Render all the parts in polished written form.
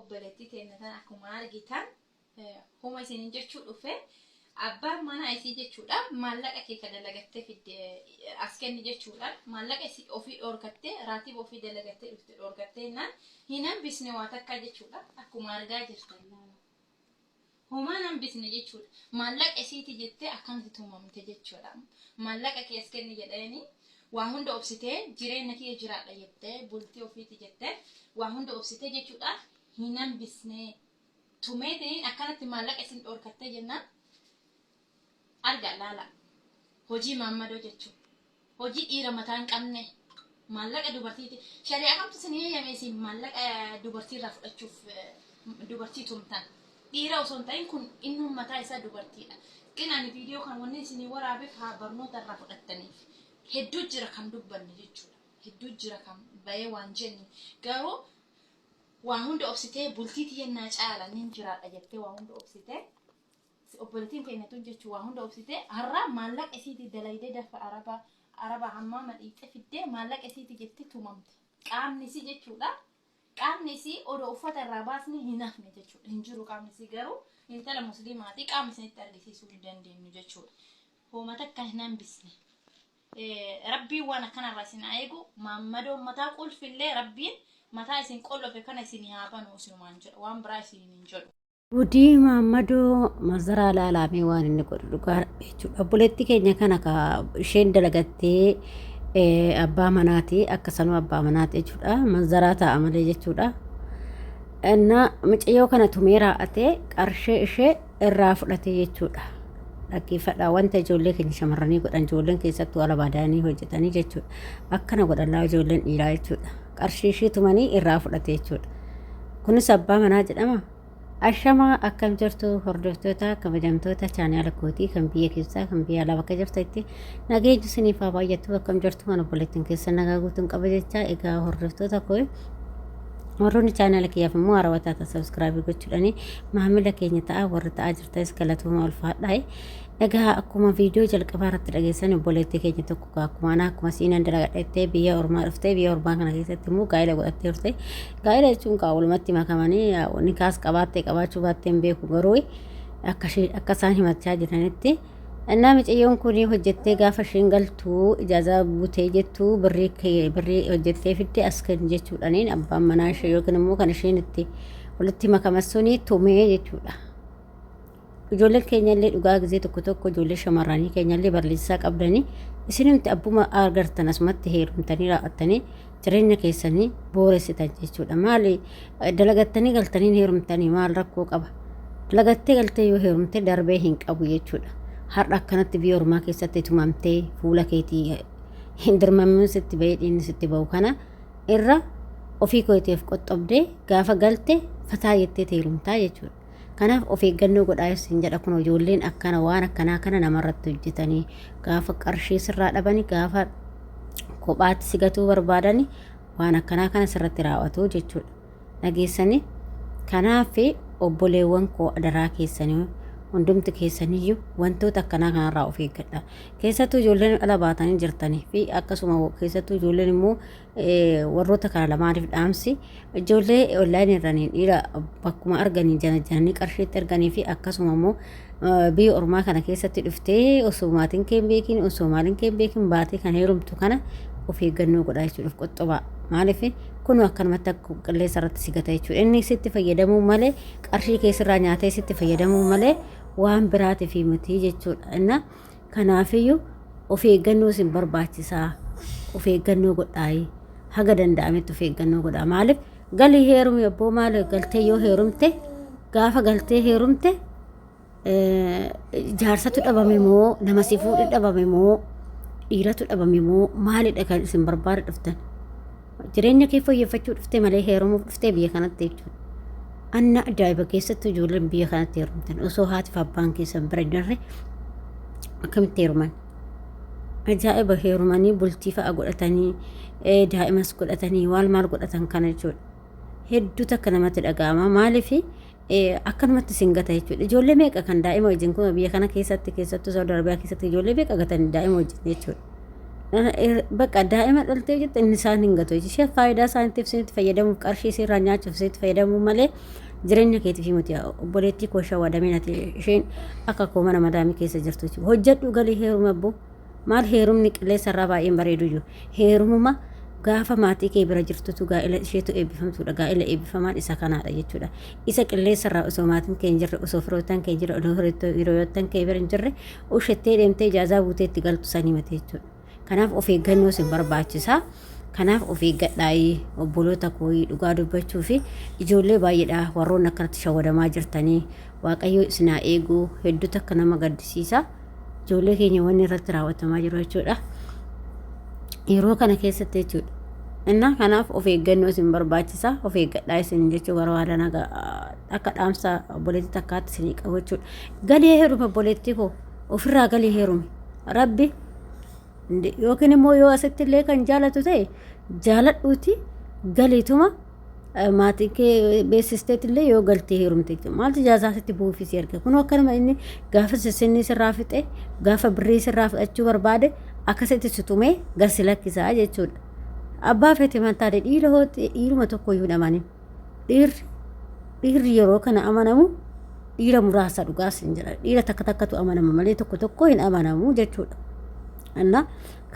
Obboleettii teenna tan akkuma argitan homa isiniin jechuu dhufe abbaan manaa isii jechuudha maallaqa kee ka dalagattee fidde as kenni jechuudhaan maallaqa isii ofii dhoorkattee raatiba ofii dalagattee dhufte dhoorkattee jennaan hin hambisne waa takkaa jechuudha akkuma argaa jirtan laala. Homaa hin hambisne jechuudha. Maallaqa isiiti jettee akkanatti tumamte jechuudha. Maallaqa kee as kenni jedheeni waa hunda obsitee jireenya kiyya jiraadha jettee bultii ofiiti jettee waa hunda obsitee jechuudha hin hambisne. Tumeetiniin akkanatti maallaqa isin dhoorkattee jennaan arga laala. Hojii maammadoo jechuun. Hojii dhiira mataa hin qabne. Maallaqa dubartiiti. Shari'aa kamtu isin heeyyame isin maallaqa dubartii irraa fudhachuuf dubartii tumtan. Dhiira osoo hin ta'in kun innuun mataa isaa dubartiidha. Qin ani viidiyoo kan wanni isinii waraabeef haa barnoota irraa fudhattaniif. Hedduu jira kan dubbanne jechuudha. Hedduu jira kan bahee waan jenne. Garuu waa hunda obsitee bultii tiyya naa caala nin jiraadha jettee waa hunda obsitee obboleettiin teenya tun jechuun waa hunda obsitee har'a maallaqa isiitii dalaydee dafa araba araba hammaama dhiixe fiddee maallaqa isiitii jettee tumamte. Qaamni isii jechuudha. Qaamni isii odoo uffata irraa baasne hin hafne jechuudha. Hin jiru qaamni isii garuu intala musliimaati qaama isinitti argisiisuu hin dandeenyu jechuudha. Hooma takka hin hambisne. Rabbiin waan akkanarraa isin haa eegu. Maammadoon mataa qulfillee Rabbiin mataa isin qollofe kana isin haa banu isinumaan jedha. Waan biraa isiniin hin jedhu. Gudii Maammadoo mazaraa laalaamee waan inni godhu dhugaa jechuudha. Obboleettii keenya kana ka isheen dalagattee abbaa manaati akka sanuu abbaa manaati jechuudha. Mazaraa ta'a malee jechuudha. Innaa mucayyoo kana tumee raa'atee qarshee ishee irraa fudhate jechuudha. Dhaggeeffadhaa wanta ijoollee keenya shamarranii godhan ijoolleen keessattuu ala baadaanii hojjetanii jechuudha. Akkana godhan laa ijoolleen dhiiraa jechuudha. Qarshii ishii tumanii irraa fudhate jechuudha. Kunis abbaa manaa jedhama. Ashamaa akkam jirtu hordoftoota kabajamtoota chaanaala kootii kan biyya keessaa kan biyya alaa bakka jirtanitti nageenyi isiniif haa baay'atu akkam jirtu kan obboleettiin keessa nagaa guutuun qaba jechaa egaa hordoftoota koo warroonni chaanaala kiyyaaf immoo haarawaa taatan sabskraabii gochuudhaan maamila keenya ta'a warri ta'aa jirtanis galatooma ulfaadhaa. Egaa akkuma viidiyoo jalqabaa irratti dhageessan obboleettii keenya tokko akkuma anaa akkuma siinan dalagadhettee biyya ormaa dhuftee biyya ormaa kana keessatti immoo gaa'ela godhattee turte. Gaa'ela jechuun kaa walumatti makamanii nikaas qabaattee qabaachuu baattee hin beeku garuu akka isaan himachaa jiranitti Innaa micayyoon kun hojjettee gaafa isheen galtu ijaazaa butee jettu birrii birrii hojjettee fidde as kan jechuudhaniin abbaan manaa ishee yookiin immoo kan isheen itti walitti makaman suni tumee jechuudha. Ijoolleen keenyallee dhugaa gizee tokko tokko ijoollee shamarranii keenyallee barleessaa qabdanii isinumti abbuma argartan asumatti heerumtanii raawwattanii jireenya keessanii booressitan jechuudha. Maali dalagattanii galtanii heerumtanii maal rakkoo qaba? Dalagattee galtee yoo heerumte darbee hin qabu jechuudha. Har'a akkanatti biyya ormaa keessatti tumamtee fuula keetii hin dirmammiin sitti bahee dhiinni sitti bahu kana irra ofii keetiif qoxxobdee gaafa galte fataa jettee heerumtaa jechuudha. Kanaaf of eeggannoo godhaa isin jedha kun ijoolleen akkana waan akkanaa kana namarratti hojjetanii gaafa qarshii sirraa dhabanii gaafa kophaatti si gatuu barbaadani waan akkanaa kana sirratti raawwatu jechuudha. Dhageessanii kanaaf obboleewwan koo adaraa keessanii hundumti keessaniyyuu wantoota akkanaa kanarraa of eeggadha. Keessattuu ijoolleen ala baatanii jirtanii fi akkasuma keessattuu ijoolleen immoo warroota kana lamaaniif dhaamsi ijoollee onlaayinii irranii dhiira bakkuma arganii jana jananii qarshiitti arganii fi akkasuma immoo biyya ormaa kana keessatti dhuftee osoo maatiin kee hin beekin osoo maaliin kee hin beekin baatee kan heerumtu kana of eeggannoo godhaa jechuudha of qoxxobaa maaliif kun akkanumatti akka qilleensa irratti si gata jechuudha inni sitti fayyadamuu malee qarshii keessirraa nyaatee sitti fayyadamuu malee waan biraatiif miti jechuudha inna Kanaafiyyuu of eeggannoo isin barbaachisaa. Of eeggannoo godhaayi. Haga danda'ametti of eeggannoo godhaa. Maaliif galii heerumi abboo maal galtee yoo heerumte gaafa galtee heerumte jaarsatu dhabame moo nama si fuudhe dhabame moo dhiiratu dhabame moo maalidha kan isin barbaada dhuftan. Jireenya kee fooyyeffachuu dhuftee malee heerumuuf dhuftee biyya kanatti jechuudha. Anna ajaa'iba keessattuu ijoolleen biyya kanatti heerumtan osoo haati fi abbaan keessan bira hin jirre akkamitti heeruman? Ajaa'iba heerumanii bultii fa'a godhatanii daa'imas godhatanii waal maal godhatan kana jechuudha. Hedduu takka namatti dhaga'ama maaliif akkanumatti isin gata jechuudha. Ijoollee meeqa kan daa'ima wajjin kun biyya kana keessatti keessattuu Saudi Arabiyaa keessatti ijoollee meeqa gatanii daa'ima wajjin jechuudha. Bakka daa'ima dhaltee jette inni isaan hin gatu. Ishee faayidaa isaaniitiif isinitti fayyadamuuf qarshii isirraa nyaachuuf isinitti fayyadamuu malee jireenya keetiif miti. Obboleettii koo shawwadameen ati isheen akka koo mana madaamii keessa jirtu. Hojjedhu galii heeruma abboo. Maal heerumni qilleensa irraa baay'een bareedu iyyuu. Heerumuma gaafa maatii kee bira jirtutu gaa'ela isheetu eebbifamtuudha. Gaa'ela eebbifamaan isa kanaadha jechuudha. Isa qilleensa irraa osoo maatiin kee hin jirre, osoo firoottan kee hin jirre, osoo hiriyoottan kee bira hin jirre, ushettee deemtee ijaazaa buutee itti galtu sanii miti jechuudha. Kanaaf of eeggannoo isin barbaachisa. Kanaaf of eeggadhaayii obboloota kooyii dhugaa dubbachuu fi ijoollee baay'eedha warroonni akkanatti shawwadamaa jirtanii waaqayyo isin haa eegu hedduu takka nama gaddisiisa. Ijoollee keenya wanni irratti raawwatamaa jiru jechuudha. Yeroo kana keessatti jechuudha. Innaa kanaaf of eeggannoo isin barbaachisa. Of eeggadhaa isin jechuu barbaadan akka dhaamsa obboleettii takkaatti isinii qabu jechuudha. Galii heerumi obboleettii koo ofirraa galii heerumi. Rabbi yookiin immoo yoo asitti illee kan jaalatu ta'e jaaladhuuti galiituma maatii kee beeksisteet illee yoo galtee heerumte jechuudha. Maaltu ijaazaa sitti bu'uufi si erga. Kunoo akkanuma inni gaafa sissinni sirraa fixe gaafa birrii sirraa fudhachuu barbaade akkasitti si tumee gad si lakkisaa jechuudha. Abbaa feete mantaate dhiira hoo dhiiruma tokko iyyuu hin amanin. Dhiirri dhiirri yeroo kana amanamu dhiira muraasa dhugaas hin jedha. Dhiira takka takkatu amanama malee tokko tokko hin amanamu jechuudha. Innaa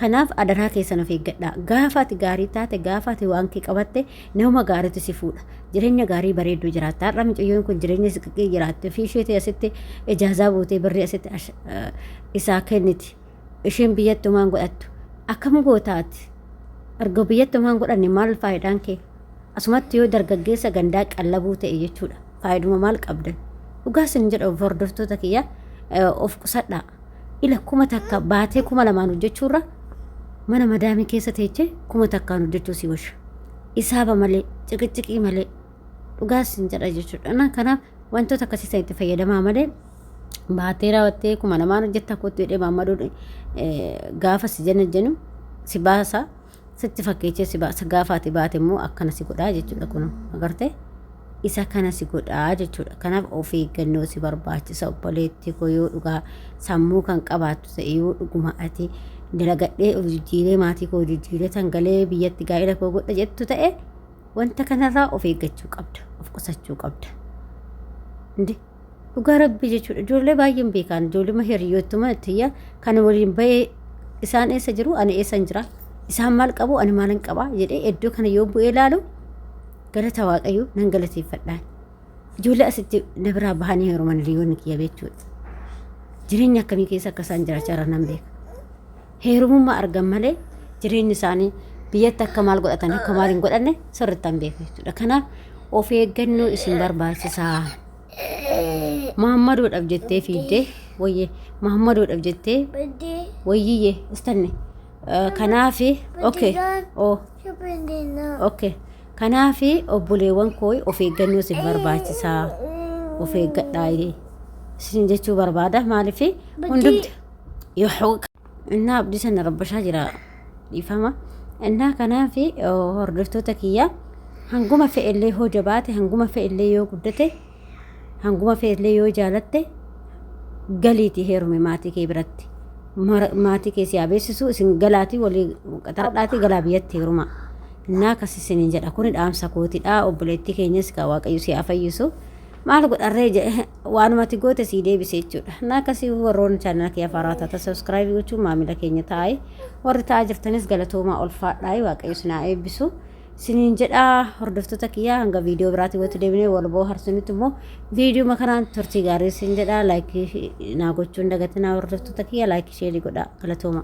kanaaf adaraa keessan of eeggadhaa. Gaafa ati gaarii taate, gaafa ati waan kee qabatte nama gaariitu si fuudha. Jireenya gaarii bareedduu jiraatta. Har'a mucayyoon kun jireenya siqqiqqii jiraatte. Ofii isheetii asitti ijaazaa buutee birrii asitti isaa kenniti. Isheen biyyatti homaan godhattu. Akkam gootaati? Erga biyyatti homaan godhanne maal faayidaan kee? Asumatti yoo dargaggeessa gandaa qallabuu ta'e jechuudha. Faayiduma maal qabdan? Dhugaa sin jedha hordoftoota kiyya of qusadhaa. Ila 1000 baatee 2000 hojjechuurra mana madaamii keessa teechee 1000 hojjechuu si washa. Isaaba malee, ciqiciqii malee dhugaa sin jedha jechuudha. Na kanaaf wantoota akkasii san itti fayyadamaa malee baatee raawwattee 2000 hojjetta kottu jedhee maammaduun gaafa si jenna jennu si baasa sitti fakkeechee si baasa gaafa ati baate immoo akkana si godhaa jechuudha kun agartee. Isa kana si godhaa jechuudha. Kanaaf of eeggannoo si barbaachisa obboleettii koo yoo dhugaa sammuu kan qabaattu ta'e yoo dhuguma ati dalagadhee of jijjiiree maatii koo jijjiiree tangalee biyyatti gaa'ela koo godha jettu ta'e wanta kanarraa of eeggachuu qabda of qusachuu qabda. Indi dhugaa rabbii jechuudha ijoollee baay'een beekaan ijoolluma hiriyyoottuma tiyya kan waliin bahee isaan eessa jiru ani eessan jira isaan maal qabu ani maalin qaba jedhee iddoo kana yoo bu'ee ilaalu Galata Waaqayyoo nan galateeffadhaan. Ijoollee asitti na biraa bahanii heeruman hiriyoonni kiyya jechuudha. Jireenya akkamii keessa akka isaan jiraachaa jiran nan beeka. Heerumummaa argan malee jireenyi isaanii biyyatti akka maal godhatan akka maal hin godhanne sirriitti hin beeku jechuudha. Kanaaf of eeggannoo isin barbaachisaa. Maammadoodhaaf jettee fiiddee wayyee maammadoodhaaf jettee wayyiyyee istanne kanaaf okay oo Okay. Kanaaf obboleewwan koo of eeggannoo isin barbaachisaa. Of eeggadhaa isin jechuu barbaada. Maaliif hundumti yoo innaa abdii sana rabbashaa jira dhiifama. Innaa kanaaf hordoftoota kiyya hanguma fe'ellee hoo jabaate hanguma fe'ellee yoo guddate Hanguma feetillee yoo jaalatte galiitii heerumi maatii kee biratti. Maatii kee si haa beeksisu isin galaatii walii qaxaradhaatii galaa biyyatti heeruma. Innaa akkas isiniin jedha kuni dhaamsa kootidha obboleettii keenyas kaa waaqayyo si haa fayyisu. Maal godharree jedhe waanuma ati goote sii deebise jechuudha. Innaa akkasii warroonni chaanala kee afaaraa taata sabiskiraayibii gochuun maamila keenya taa'e warri ta'aa jirtanis galatoomaa ulfaadhaa waaqayyo isin haa eebbisu. Siniin jedhaa hordoftoota kiyyaa hanga viidiyoo biraatiin walitti deebinee wal booharsinitti immoo viidiyoo kanaan turtii gaarii sin jedhaa laayikii naa gochuun dagatinaa hordoftoota kiyya laayikii sheerii godhaa galatooma.